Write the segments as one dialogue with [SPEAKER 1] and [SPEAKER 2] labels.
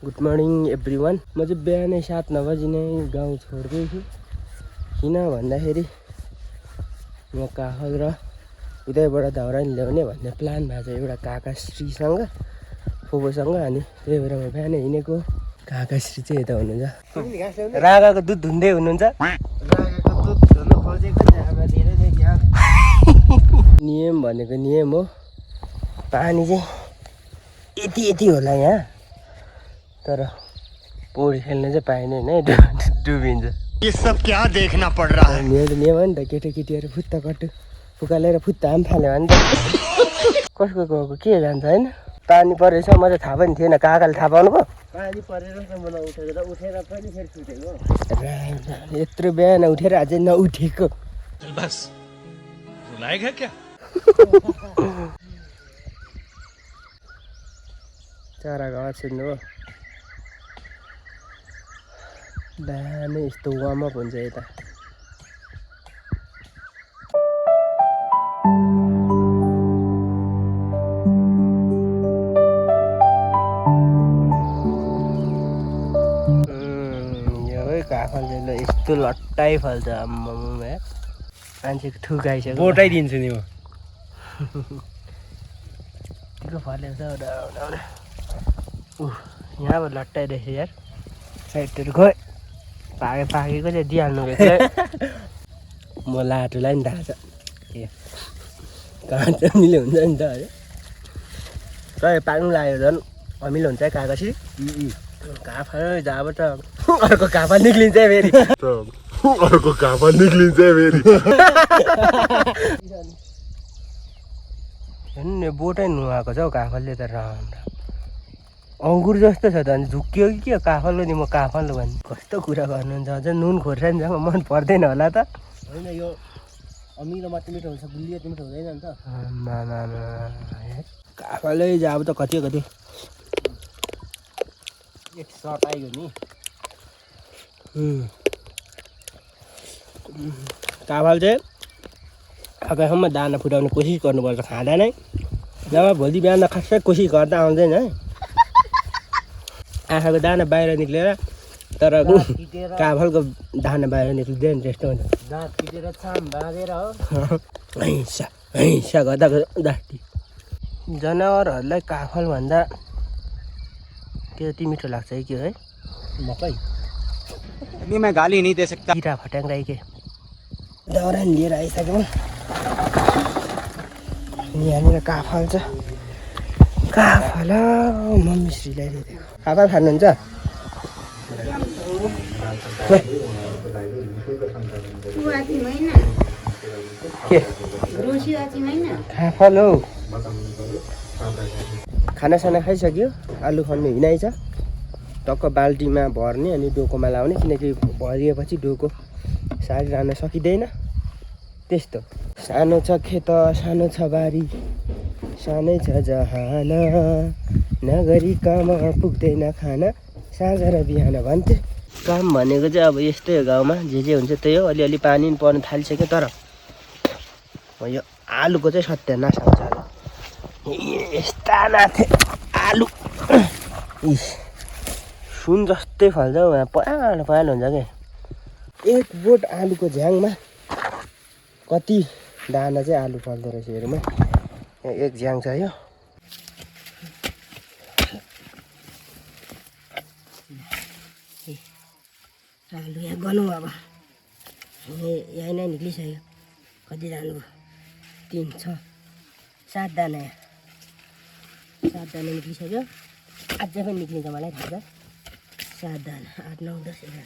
[SPEAKER 1] Good morning everyone. म चाहिँ बिहानै 7-9 बजी नै गाउँ छोड्दैछु। किन भन्दाखेरि म काफल र उतैबाट दाउरानी ल्याउने भन्ने प्लान भएको छ एउटा काकाश्रीसँग फुपूसँग। अनि त्यही भएर म बिहानै हिँडेको। काकाश्री चाहिँ यता हुनुहुन्छ, रागाको दुध धुँदै हुनुहुन्छ। नियम भनेको नियम हो, पानी चाहिँ यति यति होला यहाँ, तर पौडी खेल्न चाहिँ पाइँदैन है, डुबिन्छ।
[SPEAKER 2] ये सब क्या देखना पड़ रहा है?
[SPEAKER 1] नियम हो नि त, केटाकेटीहरू फुत्ता कट्टु फुकालेर फुत्ता पनि फाल्यो भने त कसको गएको के जान्छ होइन। पानी परेछ, म चाहिँ थाहा पनि थिएन, काकाले थाहा पाउनु भयो। पानी परेर मलाई उठेर पनि फेरि छुटेको। यत्रो बिहान उठेर अझै नउठेको।
[SPEAKER 2] बस रुलाएगा क्या?
[SPEAKER 1] चराको आवाज सुन्नुभयो? दामी यस्तो वार्मअप हुन्छ यता। यो काफल चाहिँ यस्तो लट्टाइ फल्छ। आम्मामा मान्छेको थुक आइसक्यो।
[SPEAKER 3] बोटाइदिन्छु नि म।
[SPEAKER 1] ठिक फलेको छ। यहाँबाट लट्टाइ रहेछ यार। साइडहरू खोइ पाकेको चाहिँ दिइहाल्नु बेग्लै। म लाटोलाई नि थाहा छ कहाँ चाहिँ अमिलो हुन्छ नि त है। तर पाक्नु लाग्यो झन् अमिलो हुन्छ है काकासी। काफल जहाँबाट अर्को काफल निक्लिन्छ है फेरि।
[SPEAKER 2] अर्को काफल निक्लिन्छ फेरि।
[SPEAKER 1] झन् बोटै नुहाएको छ हौ काफलले त। राम्रो अङ्गुर जस्तो छ त। अनि झुक्कियो कि के काफल नि। म काफल भन्ने कस्तो कुरा गर्नुहुन्छ। अझ नुन खोर्सानीसँग मन पर्दैन होला त।
[SPEAKER 3] होइन यो अमिलो मात्र मिठो हुन्छ, गुलियो त मिठो हुँदैन नि त।
[SPEAKER 1] काफलै अब त कति
[SPEAKER 3] एक सर्ट आइयो नि।
[SPEAKER 1] काफल चाहिँ आएकोसम्म दाना फुटाउने कोसिस गर्नुपर्छ, खाँदा नै। जब भोलि बिहान खासै कोसिस गर्दा आउँदैन है। आँखाको दाना बाहिर निक्लेर तर काफलको दाना बाहिर निक्लिँदैन, त्यस्तो हुन्छ।
[SPEAKER 3] दाँत पिटेर छाम बाँधेर हो
[SPEAKER 1] हिंसा गर्दाको दाटी। जनावरहरूलाई काफल भन्दा त्यति मिठो लाग्छ है के है।
[SPEAKER 3] मकै नि मैं गाली नहीं दे सकता।
[SPEAKER 1] किरा फट्याङ्ग्राई के दाउरा लिएर आइसक्यौँ। यहाँनिर काफल छ। काफल मम्मीश्रीलाई दिएको। काफल खानुहुन्छ? के काफल हौ। खानासाना खाइसक्यो। आलु खन्ने हिँडाइ छ। टक्क बाल्टीमा भर्ने अनि डोकोमा लाउने, किनकि भरिएपछि डोको सारिरहन सकिँदैन। त्यस्तो सानो छ खेत सानो छ बारी, सानै छ जहान, नगरिकन पुग्दैन खाना साँझ र बिहान भन्थे। काम भनेको चाहिँ अब यस्तै हो गाउँमा, जे हुन्छ त्यही हो। अलिअलि पानी पनि पर्न थालिसक्यो। तर यो आलुको चाहिँ सत्यानाश आउँछ। यस्ता नाथे आलु सुन जस्तै फल्छ हौ। यहाँ पहेँलो पहेँलो हुन्छ क्या। एक बोट आलुको झ्याङमा कति दाना चाहिँ आलु फल्दो रहेछ हेरौँ है। यहाँ एक झ्याङ छ यो। आलु यहाँ गनौँ अब। यहाँ नै निक्लिसक्यो। कति जानुभयो? 3, 6, 7 दाना। यहाँ 7 दाना निक्लिसक्यो। अझै पनि निक्लिन्छ मलाई थाहा छ। 7 दाना, 8, 9, 10, 11।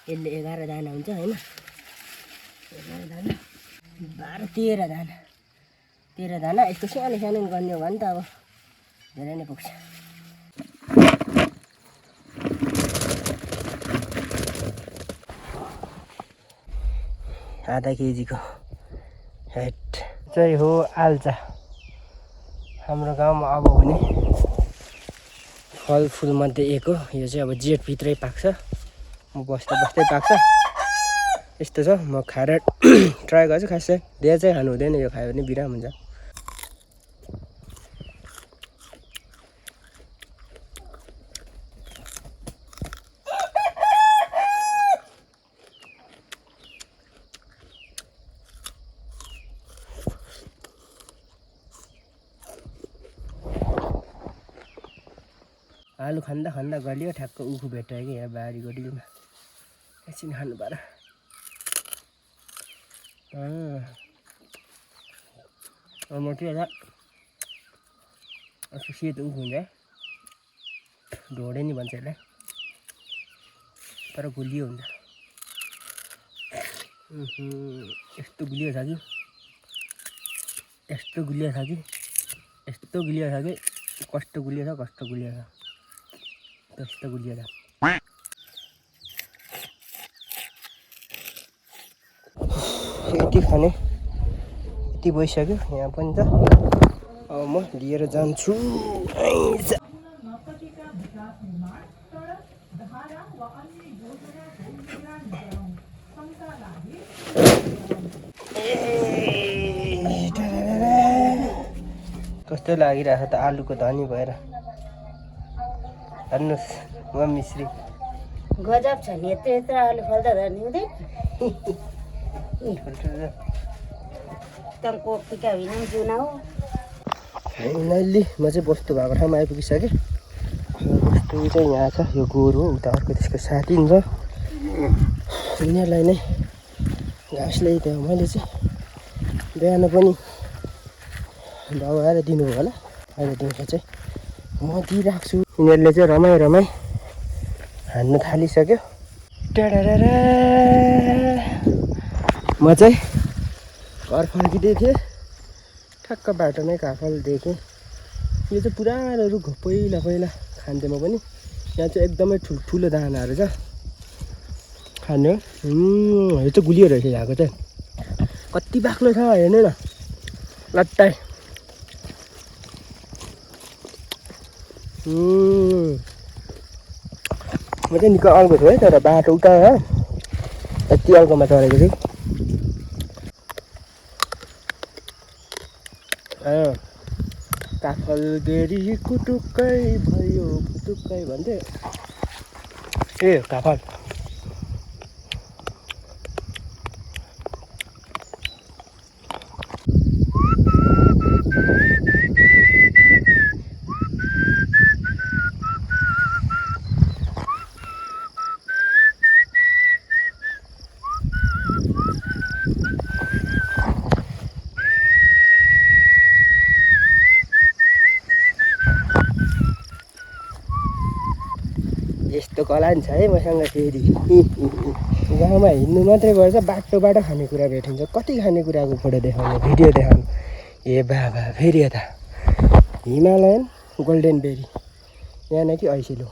[SPEAKER 1] यसले 11 दाना हुन्छ होइन। 11 दाना 12, 13 दाना। 13 दाना यस्तो सानो सानो गर्ने हो भने त अब धेरै नै पुग्छ। आधा केजीको हेड चाहिँ हो आल्चा। हाम्रो गाउँमा अब हुने फलफुलमध्ये एक हो यो चाहिँ। अब जेठभित्रै पाक्छ, म बस्दै पाक्छ। यस्तो छ। म खाएर ट्राई गर्छु। खासै धेरै चाहिँ खानु हुँदैन, यो खायो भने बिराम हुन्छ। आलु खाँदा खाँदा गलियो ठ्याक्क उखु भेट्यो कि यहाँ बारीको डिलमा एकछिन खानु पर्यो मोटी होला अस्ति सेतो उखु हुन्छ ढोडे नि भन्छ यसलाई तर गुलियो हुन्छ यस्तो गुलियो छ कि यस्तो गुलियो छ कि यस्तो गुलियो छ कि कस्तो गुलियो छ कस्तो गुलियो छ त्यस्तो गुलियो छ यति खाने यति भइसक्यो यहाँ पनि त अब म लिएर जान्छु कस्तो लागिरहेछ त आलुको धनी भएर हेर्नुहोस् म मिश्री
[SPEAKER 4] गजब छ नि यत्रो यत्रो आलु फल्दा धनी हुँदैन एकदम कोपीका होइन जुना हो
[SPEAKER 1] फाइनल्ली म चाहिँ बस्तु भएको ठाउँमा आइपुगिसकेँ बस्तु चाहिँ यहाँ छ यो गोरु हो उता अर्को त्यसको साथी छ यिनीहरूलाई नै घाँस ल्याइदिएँ मैले चाहिँ बिहान पनि बाउ आएर दिनुभयो होला अहिले दिउँसो चाहिँ म दिइराख्छु यिनीहरूले चाहिँ रमाइ हान्नु थालिसक्यो टाढा म चाहिँ घर फर्किँदै थिएँ ठ्याक्क बाटोमै काफल देखेँ यो चाहिँ पुरानो रुख हो पहिला खान्थेँ म पनि यहाँ चाहिँ एकदमै ठुलो दानाहरू छ खाने हो यो चाहिँ गुलियो रहेछ यहाँको चाहिँ कति बाक्लो छ हेर्नु न लट्टाइ म चाहिँ निकै अल्गो छु है तर बाटो उता यति अल्गोमा चढेको चाहिँ काफल बेरी कुटुक्कै भयो पुटुक्कै भन्थे ए काफल यस्तो कला नि छ है मसँग फेरि गाउँमा हिँड्नु मात्रै गर्छ बाटो खानेकुरा भेटिन्छ कति खानेकुराको फोटो देखाउनु भिडियो देखाउनु ए बाबा फेरि यता हिमालयन गोल्डन बेरी यहाँ न कि ऐसिलो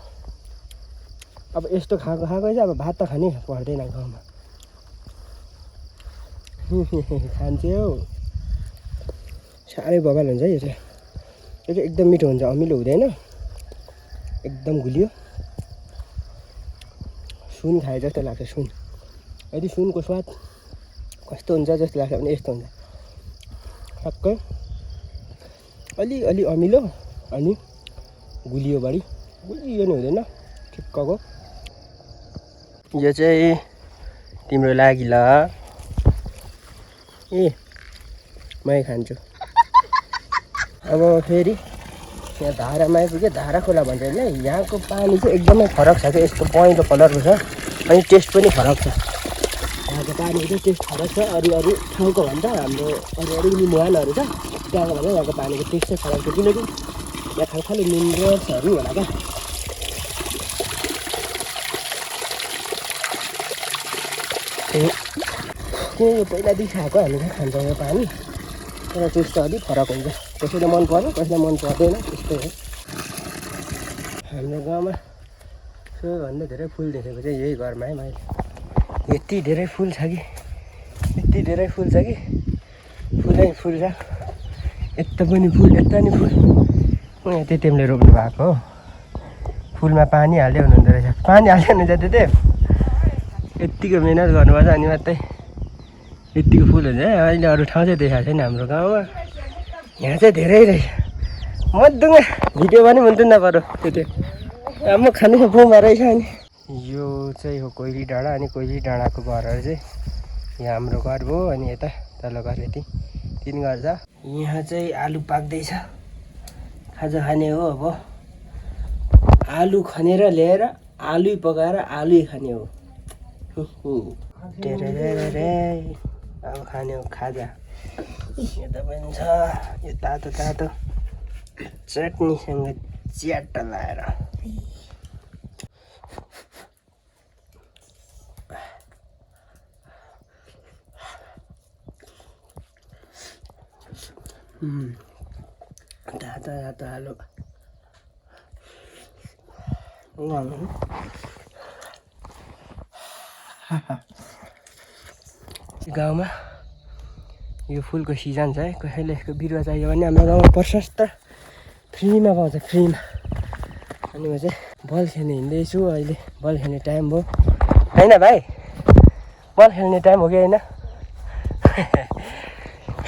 [SPEAKER 1] अब यस्तो खाएको चाहिँ अब भात त खानै पर्दैन गाउँमा खान्छे हौ साह्रै बबाल हुन्छ है यो चाहिँ एकदम मिठो हुन्छ अमिलो हुँदैन एकदम गुलियो सुन खाए जस्तो लाग्छ सुन यदि सुनको स्वाद कस्तो हुन्छ जस्तो लाग्छ भने यस्तो हुन्छ ठक्कै अलि अमिलो अनि गुलियो बढी गुलियो नि हुँदैन ठिक्कको यो चाहिँ तिम्रो लागि ल ए मै खान्छु अब फेरि यहाँ धारामा आइपुग्यो धारा खोला भन्छ होइन यहाँको पानी चाहिँ एकदमै फरक छ क्या यस्तो पहेँलो कलरको छ अनि टेस्ट पनि फरक छ यहाँको पानीको चाहिँ टेस्ट फरक छ अरू ठाउँको भन्दा हाम्रो अरू मुहानहरू छ त्यहाँको भन्दा यहाँको पानीको टेस्ट चाहिँ फरक छ किनकि यहाँ खालखाले मिनरल्सहरू होला क्या त्यो पहिलादेखि खाएको हामीले खान्छौँ यो पानी तर टेस्ट चाहिँ अलिक फरक हुन्छ कसैले मन पर्छ कसैलाई मन पर्दैन त्यस्तै हो हाम्रो गाउँमा सबैभन्दा धेरै फुल देखेको चाहिँ यही घरमा है मैले यति धेरै फुल छ कि फुलै फुल छ यता पनि फुल यता नि फुल यहाँ त्यतिले रोप्नु भएको हो फुलमा पानी हाल्दै हुनुहुँदो रहेछ पानी हाल्दै हुनुहुन्छ त्यतै यत्तिको मिहिनेत गर्नुपर्छ अनि मात्रै यत्तिको फुल हुन्छ है अहिले अरू ठाउँ चाहिँ देखाएको छैन हाम्रो गाउँमा यहाँ चाहिँ धेरै रहेछ मधुमा भिडियो पनि हुन्थ्यो नपरो त्यो म खानु पाउँदो रहेछ अनि यो चाहिँ हो कोइली डाँडा अनि कोइली डाँडाको घरहरू चाहिँ यहाँ हाम्रो घर भयो अनि यता तल्लो घर यति 3 घर छ यहाँ चाहिँ आलु पाक्दैछ खाजा खाने हो अब आलु खनेर ल्याएर आलु पकाएर आलु खाने हो। अब खाने हो खाजा। यता पनि छ यो तातो तातो चटनीसँग च्याट्ट लाएर। तातो तातो आलु गाउँमा यो फुलको सिजन छ है। कसैले यसको बिरुवा चाहियो भने हाम्रो गाउँमा प्रशस्त फ्रीमा पाउँछ, फ्रीमा। अनि म चाहिँ बल खेल्ने हिँड्दैछु अहिले। बल खेल्ने टाइम भयो होइन भाइ? बल खेल्ने टाइम हो कि होइन?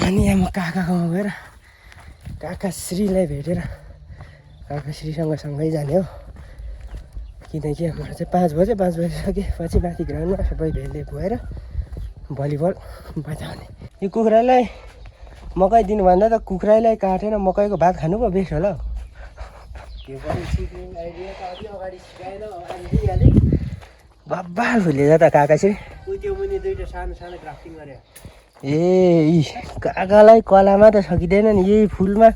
[SPEAKER 1] अनि यहाँ म काकाकोमा गएर काकाश्रीलाई भेटेर काकाश्रीसँग सँगै जाने हो। किनकि हाम्रो चाहिँ 5 बजे बजिसकेपछि माथि ग्राउन्डमा सबै भेलले भएर भलिबल बजाउने। यो कुखुरालाई मकै दिनुभन्दा त कुखुरालाई काटेर मकैको भात खानु पो बेस्ट होला हौ।
[SPEAKER 3] त्यो पनि सिक्ने आइडिया त अलि अगाडि सिकाएर अगाडि दिइहालेँ।
[SPEAKER 1] बब्बाल फुलेछ त काकाश्री।
[SPEAKER 3] त्यो मुनि दुईटा सानो सानो ग्राफ्टिङ गरे।
[SPEAKER 1] ए काकालाई कलामा त सकिँदैन नि, यही फुलमा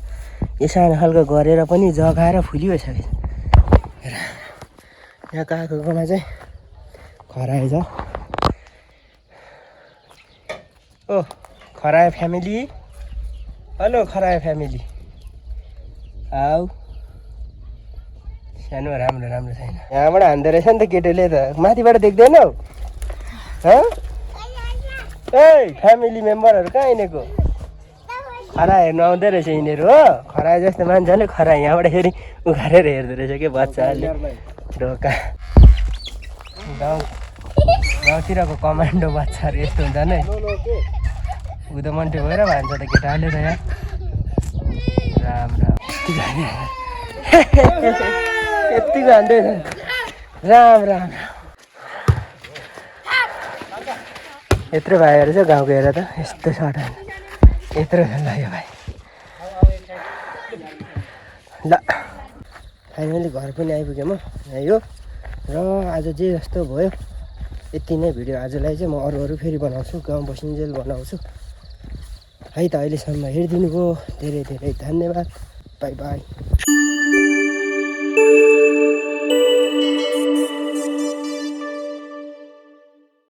[SPEAKER 1] यो सानो खालको गरेर पनि जगाएर फुलिसक्यो। यहाँ काकाकोमा चाहिँ खरायो छ। ओ खरायो फ्यामिली, हेलो खरायो फ्यामिली। आऊ सानो राम्रो राम्रो छैन। यहाँबाट हान्दो रहेछ नि त केटोले त, माथिबाट देख्दैनौ? ए फ्यामिली मेम्बरहरू कहाँ हिँडेको? खरा हेर्नु आउँदै रहेछ यिनीहरू हो। खरा जस्तो मान्छेले खरा यहाँबाट फेरि उखालेर हेर्दो रहेछ कि बच्चाहरूले ढोका। गाउँतिरको कमान्डो बच्चाहरू यस्तो हुन्छ नि। उदो मन्टे भएर भन्छ त केटाहरूले त यहाँ। राम राम यतिको हान्दै राम राम। यत्रो भाइहरू चाहिँ गाउँको हेर त यस्तो सर्ट यत्रो ल यो भाइ। ल फाइनली घर पनि आइपुगेँ म यो। र आज जे जस्तो भयो यति नै भिडियो आजलाई चाहिँ म अरू फेरि बनाउँछु, गाउँ बसिन्जेल बनाउँछु है त। अहिलेसम्म हेरिदिनु भयो धेरै धेरै धन्यवाद। By by.